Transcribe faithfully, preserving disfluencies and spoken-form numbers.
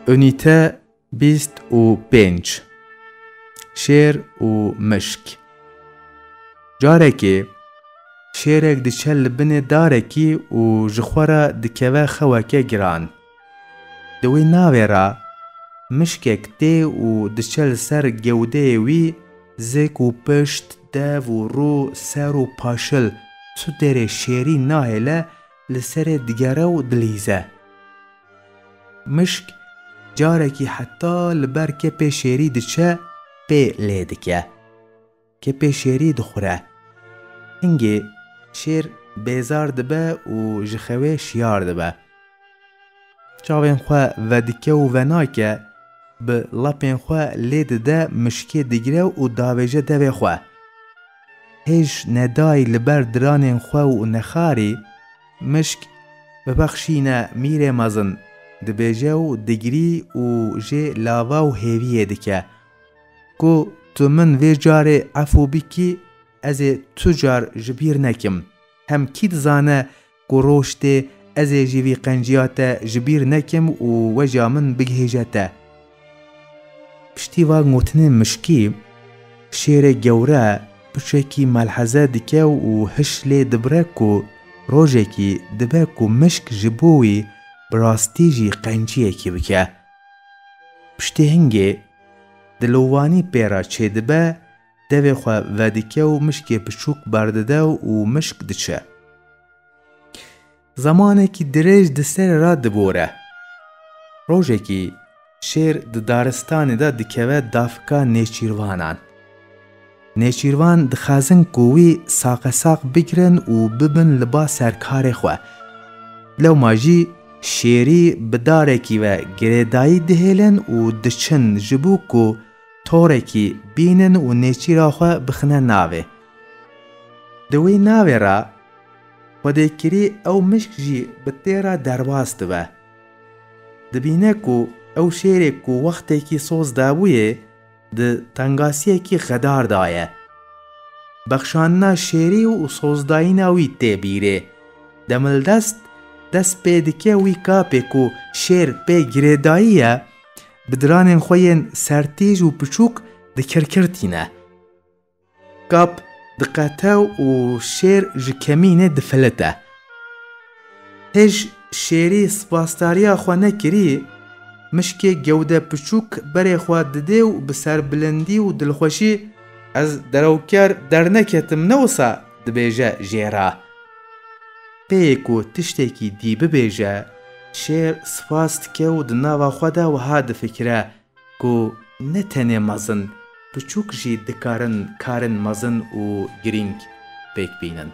Unîte bîst û pênc. Şêr û mişk. Carekê şêrek diçe li binê darekî û ji xwe re dikeve xeweke giran. Di wê navê re mişkek tê û diçe li ser gewdeyê wî, zêk û pişt, dev û rû, ser û paşil, tu derê şêrî nahêle, li serê digere û dilîze. Mişk carekî heta li ber kepê şêrî diçe, pê lê dike. Kepê şêrî dixure. Hingê şêr bêzar dibe û ji xewê şiyar dibe. Çavên xwe vedike û venake, bi lapên xwe lê dide, mişkê digire û davêje devê xwe. Hêj nedayî li ber diranên xwe û nexarî, mişk, "Bibexşîne mîrê mezin," dibêje û digirî û jê lava û hêviyê dike. "Ku tu min vê carê efû bikî, ez ê tu car ji bîr nekim. Hem kî dizane ku roj tê, ez ê jî vî qenciya te ji bîr nekim û weca min bigihêje te." Piştî van gotinên mişkî, şêrê gewre piçekî melheze dike û hiş lê dibire ku rojekî dibe ku mişk ji bo wî bi rastî jî qenciyekî bike. Piştî hingê dilovanî pê re çêdibe, devê xwe vedike û mişkê piçûk berdide û mişk diçe. Zemanekî dirêj di serê re dibore. Rojekî şêr di daristanê de dikeve dafika nêçîrvanan. Nêçîrvan dixwazin ku wî saqesaq bigirin û bibin li ba serkarê xwe. Lewma jî şêrî bi darekî ve girêdayî dihêlin û diçin ji bo ku torekî bînin û nêçîra xwe bixine navê. Di wê navê re xwedêkirî ew mişk jî bi tê re derbas dibe. Dibîne ku ew şêrê ku wextekî soz dabûyê di tengasiyekî xedar de ye. Bexşandina şêrî û sozdayîna wî tê bîrê. Demildest dest pê dike wî kapê ku şêr pê girêdayî ye, bi diranên xwe yên sertîj û piçûk dikirkirtîne. Kap diqete û şêr ji kemînê difilite. Hêj şêrî spasdariya xwe nekirî, mişkê gewde piçûk berê xwe didê û bi serbilindî û dilxweşî, "Ez derewker derneketim, ne wisa?" dibêje jê re. Pê yê ku tiştekî dî bibêje, şêr spas dike û di nava xwe de wiha difikire ku ne tenê mezin, piçûk jî dikarin karên mezin û girîng pêk bînin.